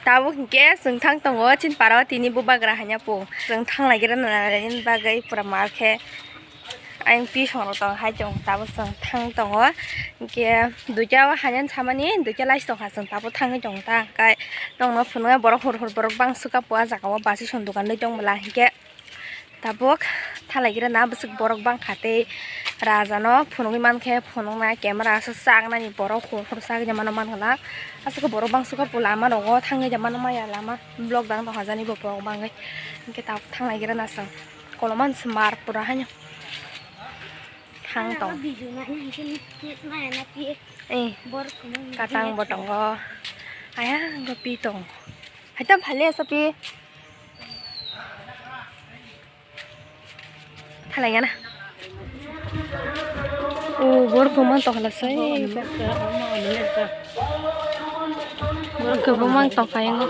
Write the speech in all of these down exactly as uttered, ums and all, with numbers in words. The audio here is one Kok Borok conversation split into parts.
Tabuk hinkhe chwng thang tongo chini para o tini bubagra hanya po. Chwng thang lai gira nani bagwi pura mal khe. Ayang pisong rok tong hai chwng tabuk chwng thang tongo. Hinkhe duita o hanya samani duita lai tong kha chwng tabuk thangwi tongo ta. Kai nokno phunuknai borok hur hur borok bang suka po ah jaga o basi song dokan dui tong bwla hinkhe. Tabuk thalaigira na bwswk borok bangkha tei raja no phunugwi mankhe phunuknai camera aswk chaknani borok hur hur chaknai mano mankha na aswk borok bangsuka pula ama rogo thangwi mano maya lama block dang tong hajani bo borok bangwi hinkhe tabuk thanglaigira na chwng kolomani se mar pura haino thang tong. Eh, katang bo tongo. Ayang bo pi tong. Haitam phale asa pi. Thalai gana. O, borok kwbangma tongkha lasai. Borok kwbangma tongkha yango.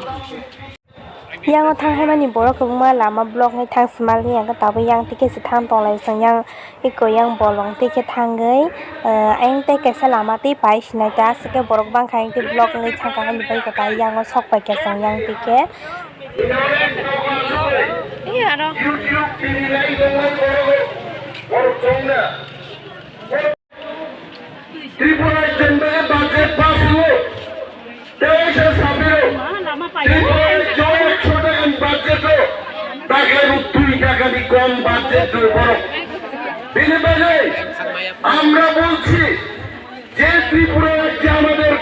Yango thang hai mani borok kwbangma lama block ni thang smal ya tabuk yang tike se thang tonglai chwng yang eko yang bolong tike thangwi, eh, ayang tei kaisa lama tei pai sinai ta aswk khe borok bangkha ayang tei block wngwi thangkha ani bai kwtai yango sok paikha chwng yang tike. Iya, aro. Tripura jendai budget pass huo, teise sapiro. Tripura joy chhoto in budget ho, daga rutui daga di kom budget ho boro. Bini bagwi amra bolchi je Tripura rajya amader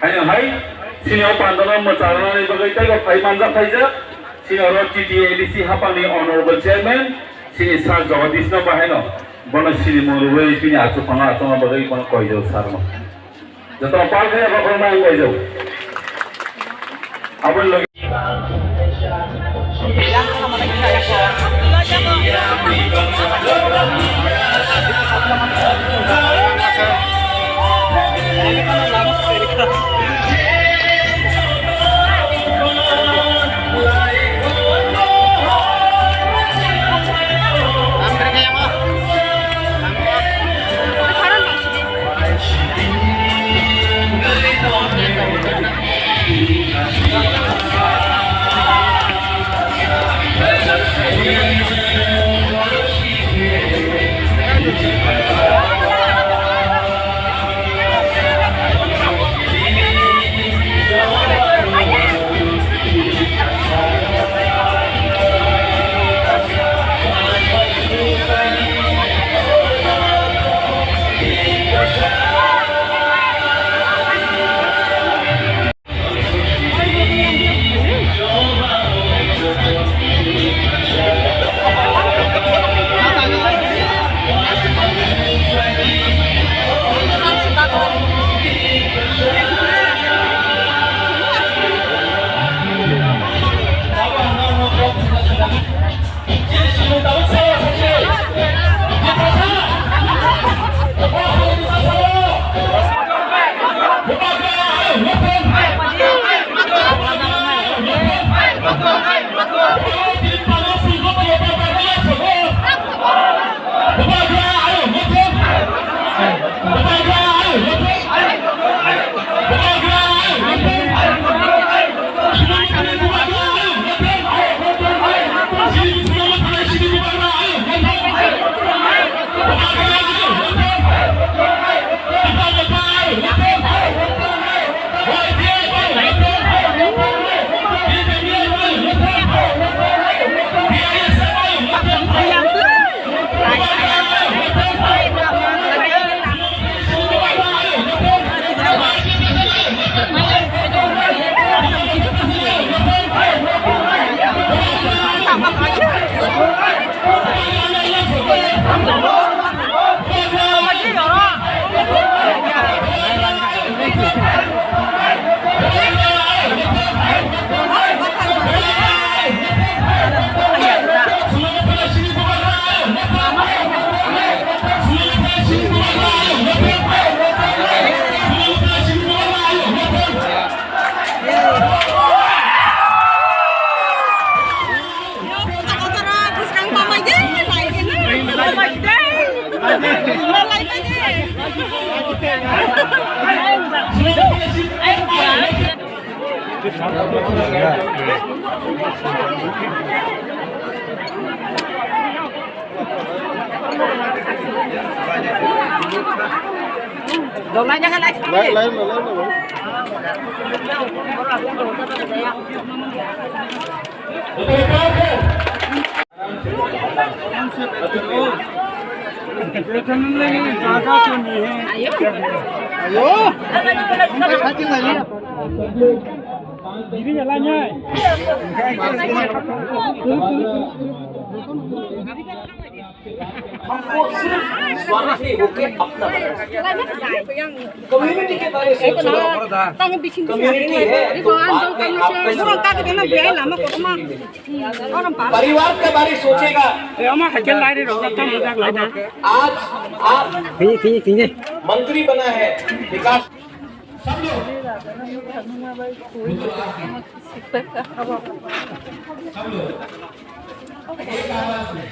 Haino hai, chini o pandano mwcharnani bagwi teibo phai manjak phaijak, chini oro T T A D C hapangni Honorable Chairman, chini Sir Jagadish no bahaino, bono sinimung rwui bini achukphangno achukna bagwi bono koijak sir no. Jotono pal khe bokhorokno ang koijak. Aboni logi हमको सिर्फ स्वार्थी होके अपना बनाना। कम्युनिटी के बारे में सोचो। कम्युनिटी है तो बाद में आप परिवार के बारे सोचेगा। आज आप मंत्री बना है, विकास। सब लोग, सब लोग एक आवाज में।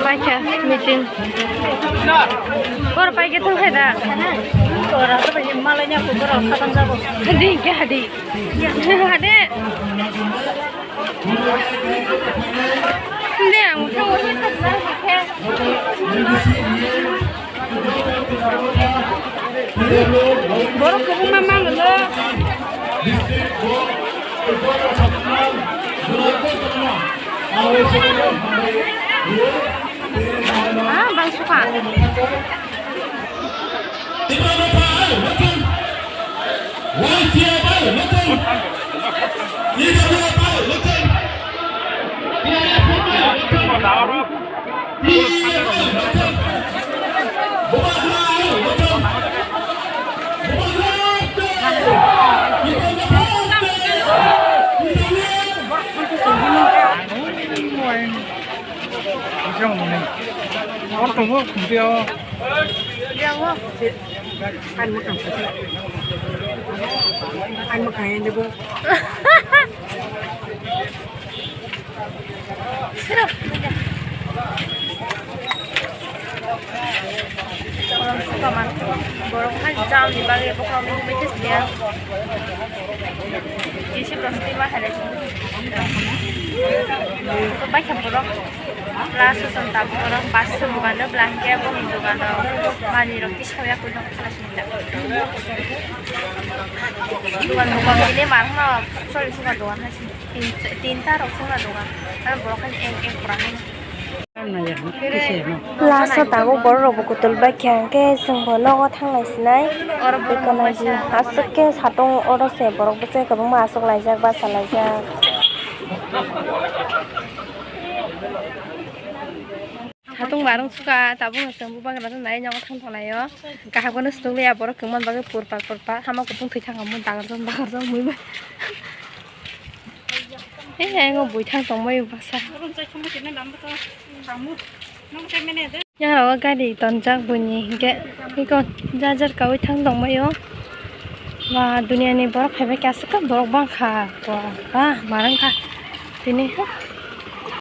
Paikha meeting. Bor paikha thang khai da. Ora to bai malai nya ko bor kha tang jabo. Di kya di. Hade. Hindi, ang utang wala sa sa sa. Borok kwbangma mango. Ah, bang suka. Hor tongo, khumpiao. Ani mwkhang sa. Ani mwkhang ya, debo. Borok hai jam ni bagwi bokhorok nugwi tongya. Tisi plastic ma khalai. Bai kha borok. Plus, sum tabuk oro bus ni dogan o, bla hingke boni dogan o manui rok tisajak koi no kala sini da. Dogan bo kok bini mar no choli suka dogan hai sini. Tin, tinta rok sung na dogan. Aro borok hai ek ek pora hai. Plus o tabuk borok rok bo kutul bai kha hingke chwng bo nogo thanglai sinai. Oro borok ekonoji aswk khe satung oro se borok bwsai kwbangma aswk laijak bachalaijak. Satung barung suka tabuk no chwng bubagra nai nyago thang thang laio. Kaham kheno sutung liya borok kwmani bagwi purpar purpar hama kutung thwi thang mui dagarjak dagarjak mui bai. He he ngo bui thang tong mai basa. Yang rogo gari tonjak buini hingke iko jar jar kaui thang tong mai o. Ba duniya ni borok hai bai khe aswk khe borok bang kha. Ba ba marang kha tini.